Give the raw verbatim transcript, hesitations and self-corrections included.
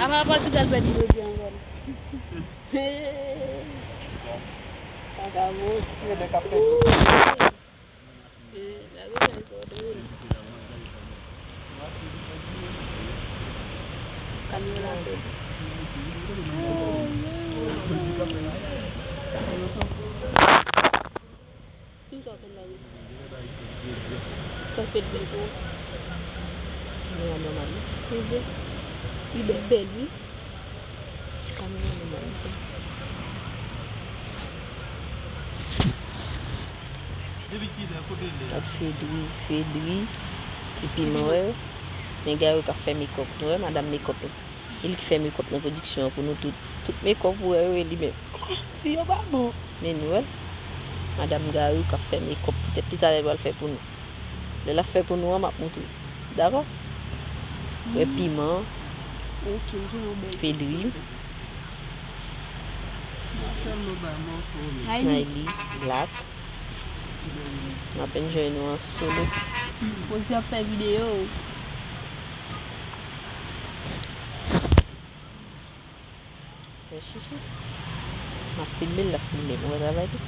Apa Pòtigal pèdi jodi an, bon. Sa ka bon. Mwen k ap pèdi. Eh, la gen sa yo te rele. Kamyon la pèdi. Si w sòt la wi. Sa fèt bèl pou ou. Li la nòmal wi. Li bèl. Li bèl, bèl wi. Kamyon la nòmal wi. Depi kilè, kote l ye? Ak Fedri, Fedri, Ti Piman, wè. Men Gary k ap fè makeup nou, wè, madanm makeup la. E li ki fè makeup nan pwodiksyon an pou nou tout. Tout makeup ou wè yo, e li menm. Si yo pa bon. Men nou wè. Madanm Gary k ap fè makeup. Petèt li talè l pral fè pou nou. Lè l ap fè pou nou an, m ap moutre. Dakò? Wè Piman. Ok, m jwenn yon bèl Fedri. Nayli, Black. M ap enjoy nou an solo. Poze ap fè videyo. Wè chichi. M ap filme l, l ap filme m. Ou wè travay li?